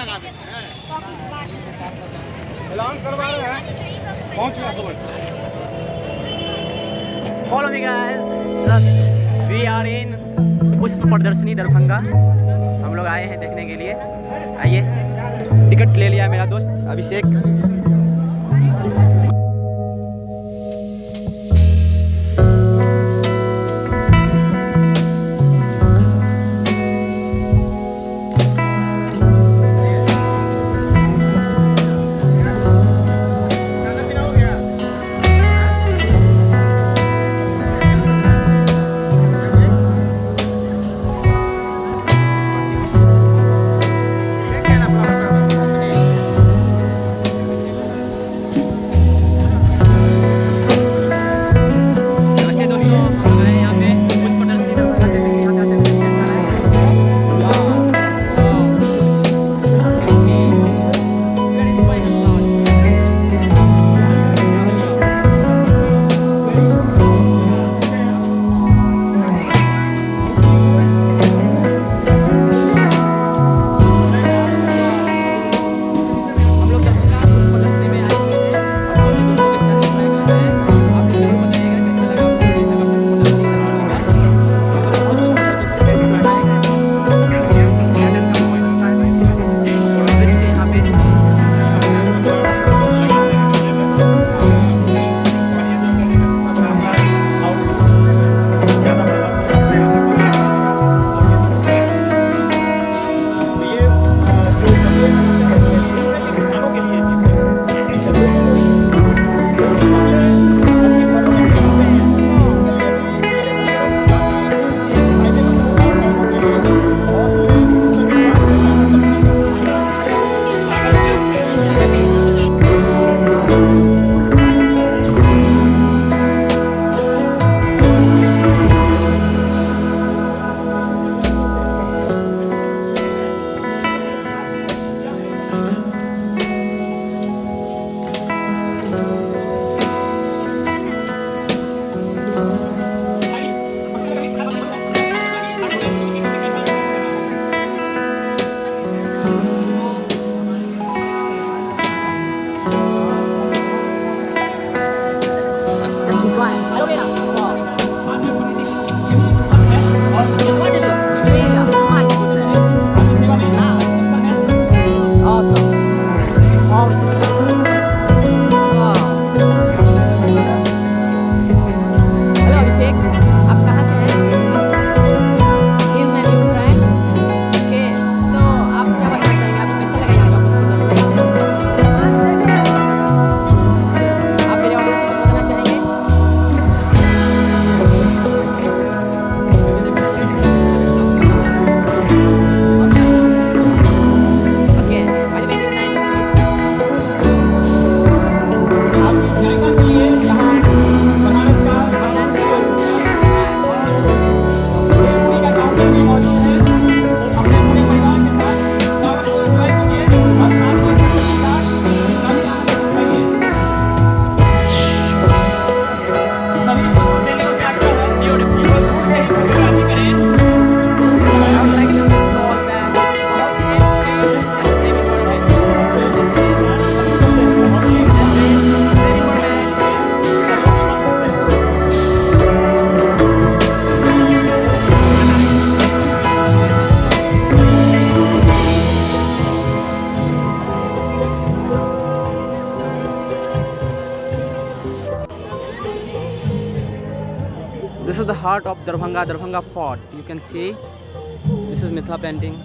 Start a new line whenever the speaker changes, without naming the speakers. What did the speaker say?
Follow me guys. Just we are in Pushp Pradarshani Darbhanga. हम लोग आए हैं देखने के लिए। आइए, टिकट ले लिया मेरा दोस्त अभिषेक। नमस्ते दोस्तों, हम लोग आए हैं यहाँ पे पुष्प प्रदर्शनी दरभंगा देखने। यहाँ पे आते हैं, अच्छा है। Wow, wow. We are enjoying a lot. हम लोग दरभंगा पुष्प प्रदर्शनी में आए हुए हैं और अपने दोस्तों के साथ एंजॉय कर रहे हैं। आप लोग जरूर बताइएगा कैसा लगा आपको ये जगह पुष्प प्रदर्शनी दरभंगा का। यहाँ पर बहुत दृश्य यहाँ पे। Just enjoy. Hello, Mira. Wow. What is this? Australia. My goodness. Nice. Awesome. Wow. Wow. Hello अभिषेक, आप कहाँ से हैं? He is my new friend. Okay, so आप क्या बताना चाहेंगे, आपको कैसा लगा यहाँ का पुष्प प्रदर्शनी? आप मेरे ऑडियंस को कुछ बताना चाहेंगे? Okay, by the way, good night.
आप जायका के लिए यहाँ बनारस का पूरी का काउंटर भी मौजूद है। अपने पूरे परिवार के साथ दावत को एंजॉय कीजिए और साथ में चटनी चाट का भी आनंद उठाइए। सभी प्रेमियों से आग्रह है कि वो दूर से ही फोटोग्राफी करें।
I would like to wish you all that safe, clean and safe environment. This is safe environment. This is the heart of Darbhanga, Darbhanga Fort. You can see this is Mithila painting.